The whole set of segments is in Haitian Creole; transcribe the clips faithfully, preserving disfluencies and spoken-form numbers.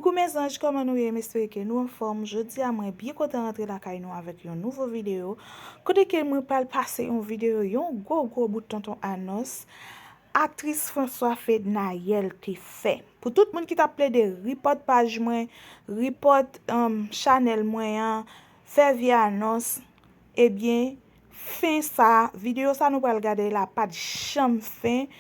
Coucou mes anges, kòman nou ye? M espere ke nou anfòm. Jodi a, mwen byen kontan rantre lakay nou avèk yon nouvo videyo. Kote ke mwen pral pase yon videyo, yon gwo gwo bout tonton anons aktris François Fednaelle te fè. Pou tout moun ki t ap plede report paj mwen, report, um, chanèl mwen an, fè vye anons, ebyen, fen sa, videyo sa nou pral gade la pa t janm fen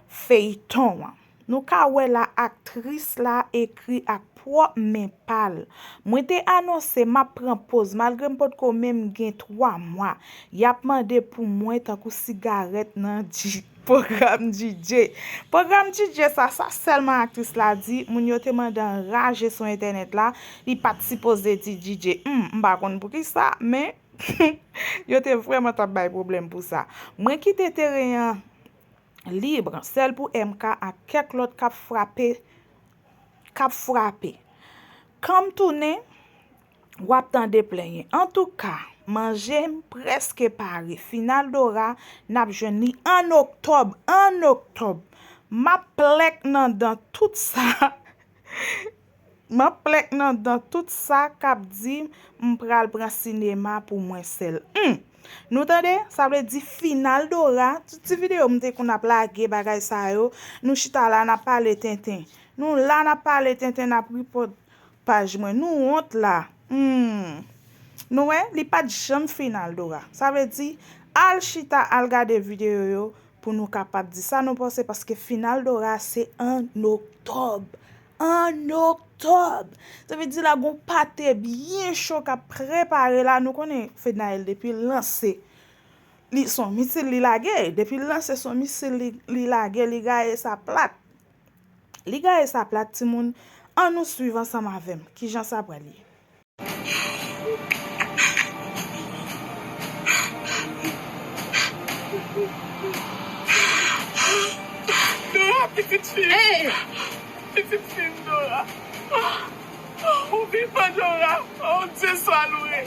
feyton an. Nou ka wè la aktris la ekri ak pwòp men pa l. Mwen te anonse m ap pran poz malgre m potko menm gen twa mwa. Y ap mande pou mwen tankou sigarèt nan dji-, pwogram D J. Pwogram D J sa, sa sèlman aktris la di, moun yo te mande anraje sou entènèt la, li pa t sipoze di D J. Hmm, m pa konn poukisa, men yo te vrèman t ap bay pwoblèm pou sa. Mwen kite teren an lib, sèl pou M K ak kèk lòt k ap frape, k ap frape. Kan m tounen, w ap tande plenyen. Antouka, manje m prèske pare. Final Dora, n ap jwenn li an oktòb, an oktòb. M ap plèk nan dan tout sa. M ap plèk nan dan tout sa k ap di m pral pran sinema pou mwen sèl. Humm! Nou tande? Sa vle di final Dora, tout ti videyo m te konn ap lage bagay sa yo, nou chita la n ap pale tenten. Nou la n ap pale tenten, n ap report paj mwen. Nou wont la. Humm! Nou wè, li pa t janm final Dora. Sa vle di, al chita, al gade videyo yo, pou nou kapab di sa nou panse, paske final Dora se an oktòb. An oktòb! Sa vle di la gon pate byen cho k ap prepare la. Nou konnen Fednaelle depi l lanse, li se yon misil li lage. Depi l lanse se yon misil li, li lage, li gaye sa plat. Li gaye sa plat, timoun. Ann nou swiv ansanm avè m kijan sa pral ye. Dora, pitit fi m. Pitit fi m, Dora. Ou vivan, Dora. Oh, Dye swa louwe.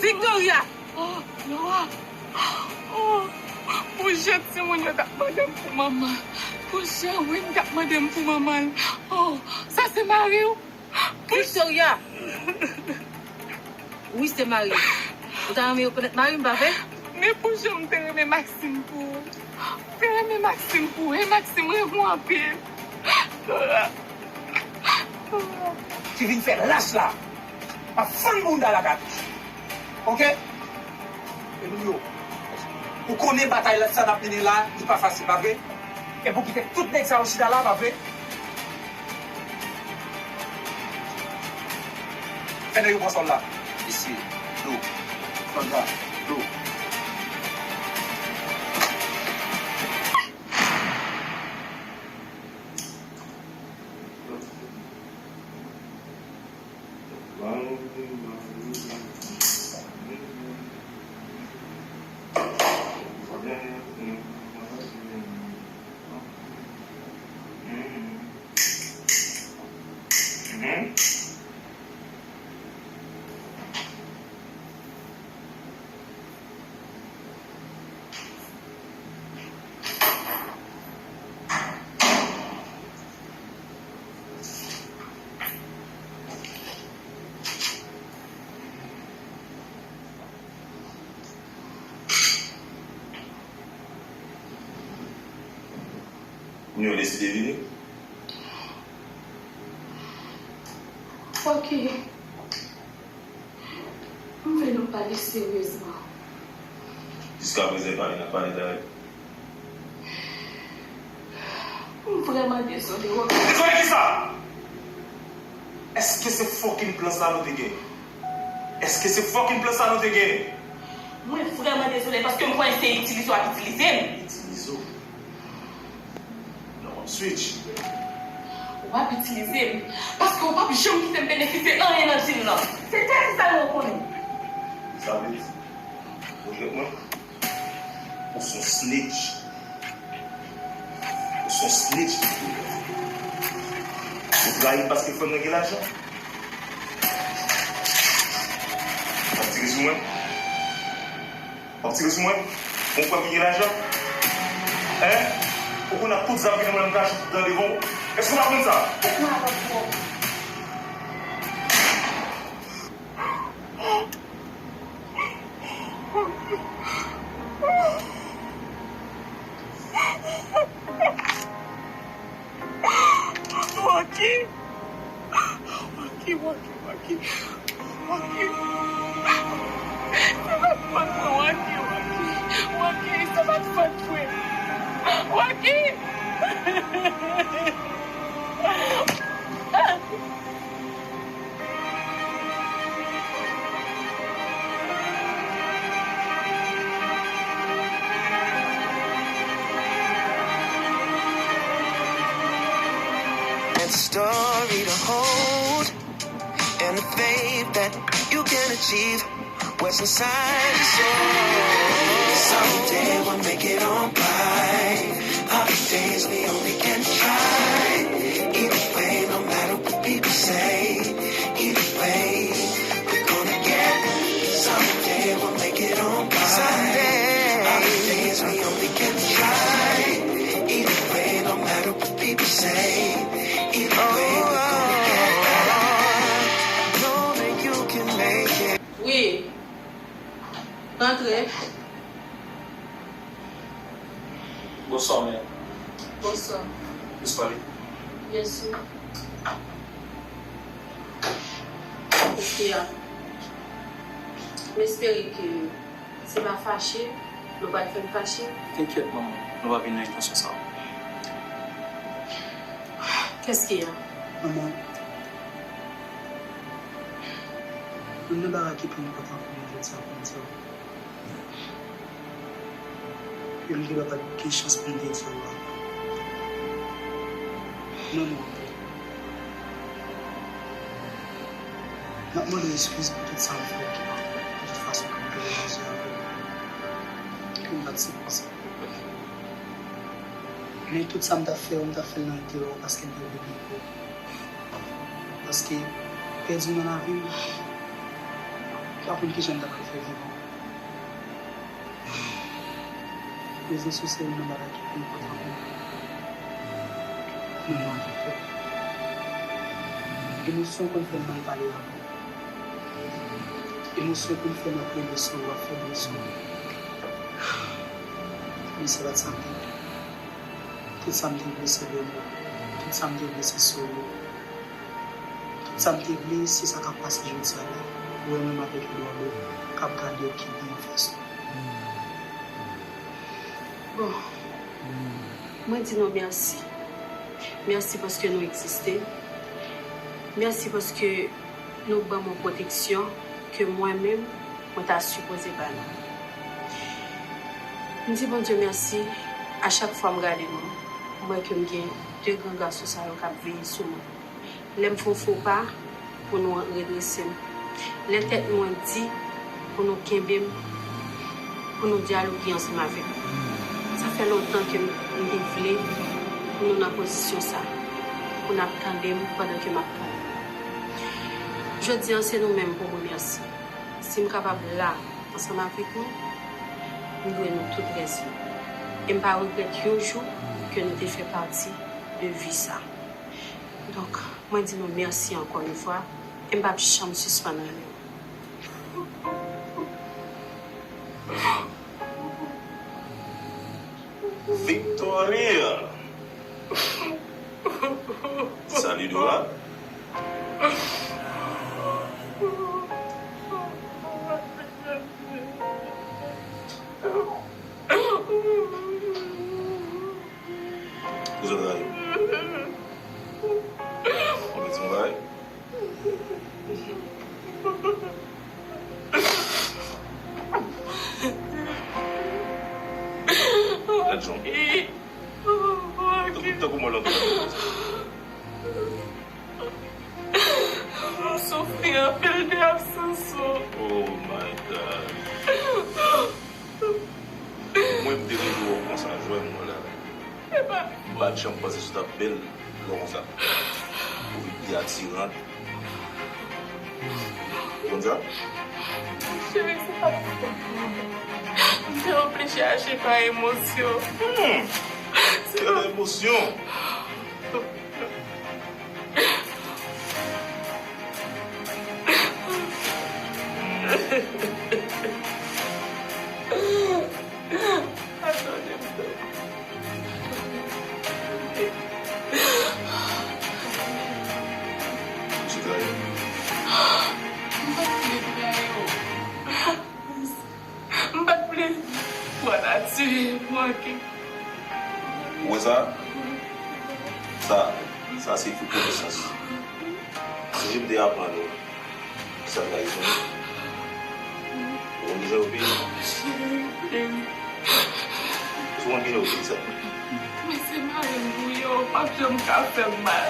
Victoria! Oh, Dora! Oh, pou jan timoun yo t ap mande m pou manman l. Pou jan Win t ap mande m pou manman l. Oh, sa se mari w? Victoria! Wi, se mari m. Ou ta renmen rekonèt mari m, pa vre? Men pou jan m te renmen Maxime pou ou. M te renmen Maxime pou ou. E Maxime renmen w anpil. Dora. Dora. Ki vin fè lach la. M ap fann bounda l ak atouch. Oke? Emilio, ou konnen batay la sa n ap mennen la, li pa fasil, pa vre? Epi w kite tout nèg sa yo chita la, pa vre? Fè nèg yo pran sòl la. Mesye, dlo. Sòlda, dlo. Kounye a w deside vini? Ok. M vle nou pale seryezman. Jiskaprezan, e pale n ap pale talè. M vrèman dezole, Rocky. Dezole kisa? Èske se fucking plan sa nou te gen? Èske se fucking plan sa nou te gen? Mwen vrèman dezole paske m konnen se itilize w ap itilize m. Itilize w? Non, w ap switch. W ap itilize m paske w p ap janm kite m benefisye anyen nan dil lan. Se tèt sa nou konnen. Sa vle di, ou jwèt mwen? Ou se yon snitch. Ou se yon snitch. Ou trayi m paske frè m nan gen lajan. W ap tire sou mwen? W ap tire sou mwen? Bon, frè m ki gen lajan? Hein? Ou konn ak tout zam ki nan men m kache nan devan w? Èske w pa konn sa? Ou konn avè w twòp. Wacky, Wacky, Wacky. Se pa t fòt mwen, Wacky, Wacky. Wacky, se pa t fòt mwen. Wacky. That story to hold and the faith that you can achieve what's inside your soul. Someday we'll make it on by. Other days we only can try. Either way, no matter what people say, either way, we're gonna get. Someday we'll make it on by. Someday. Other days we only can try. Either way, no matter what people say, either way, we're gonna get better. Know that you can make it. Wi. Rantre. Bonswa, men. Bonswa. Bonswa, wi. Byen si. Kèske a? M espere ke se pa fache, nou pral fè m fache. Enkyèt, manman. Nou pa vin nan entansyon sa. Kèske a? Manman, youn nan bagay ki pi enpòtan pou mwen jodi a pou m di w, e m te pa gen chans pou m te di w a. Mwen, mwen, m ap mande w eskiz pou tout sa m fè w ki pa bon, pou tout fason ke m te reyaji avè w, ke m pa t sipoze. Men tout sa m t ap fè yo, m t ap fè l nan enterè w paske m te vle byen pou w. Paske pèdi w nan lavi m, m pa konn kijan m ta pral fè viv ankò. Rezo sosyo youn nan bagay ki pi enpòtan pou mwen. Mwen, mwen te fè. Emosyon konn fè m mal pale avè w. Emosyon konn fè m ap rele sou ou, ap fè m ri sou ou. Men se pa t sa m te vle. Tout sa m te vle se byen ou. Tout sa m te vle se sou ou. Tout sa m te vle, se sa k ap pase jodi a la. Ou wè menm avèk yon dlo k ap gade w ki byen fas ou. Bon, mwen di nou mèsi. Mèsi paske nou egziste. Mèsi paske nou ban m yon pwoteksyon ke mwen menm, mwen ta sipoze ba nou. M di Bondye mèsi, a chak fwa m gade nou, m wè ke m gen de gran gason sa yo k ap veye sou mwen. Lè m fè yon fo pa, pou nou redrese m. Lè tèt mwen di, pou nou kenbe m, pou nou dyaloge ansanm avèk mwen. Sa fè lontan ke m, m te vle pou nou nan pozisyon sa, pou n ap tande m pandan ke m ap pale. Jodi a, se nou menm pou m remèsye. Si m kapab la ansanm avèk nou, m dwe nou tout rès vi. E m pa regrèt yon jou ke nou te fè pati de vi sa. Donk, mwen di nou mèsi ankò yon fwa, e m p ap janm sispann renmen nou. Victoria! Salut, Dora. Ou sot rayi? Ou vle di m rayi? Gad jan. Tankou, tankou mò lantou. M soufri anpil de absans ou. Oh my God. Mwen, m te reve wè w konsa, jwè m wè la. M pa t janm panse si w t ap bèl lè w konsa. Ou vin pi atiran. Ou konn sa? Cheri, se pa t fòt mwen. M te oblije aji pa emosyon. Hmm. Kèl emosyon? Padone m, tande. Ti Gaël, Ok. Ou wè sa? Sa, sa se fou konesans. Sonje m te aprann ou ki sa trayizon. Ou konn kijan yo peye? Ou konn kijan yo peye sa? Men se mari m ou ye, ou p ap janm ka fè m mal.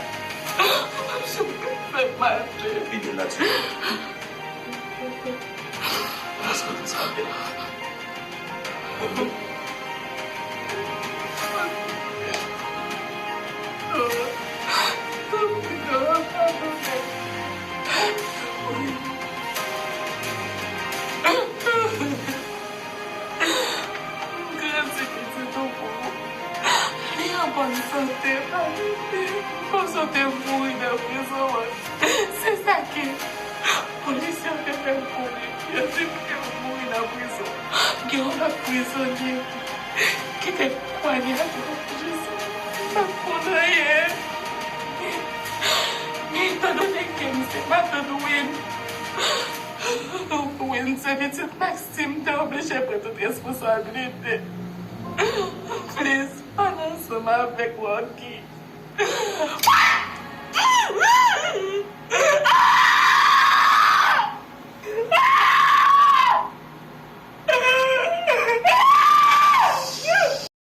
Ou p ap janm ka fè m mal, baby. Vide l la, ti. Paske tout sa bèl. Grandi pitit ou pou ou. Li an bòn sante, pa bliye. Panse w te mouri nan prizon an. Se sa ke polis yo te fè m konnen. Yo di m ke w mouri nan prizon. Gen yon lòt prizonye ki te pwanyade w. Jezi, m pa t konn anyen. Men, men, etandone ke m se matant Win, Win se pitit Maxime, m te oblije pran tout responsablite. Please, pale ansanm avèk Rocky.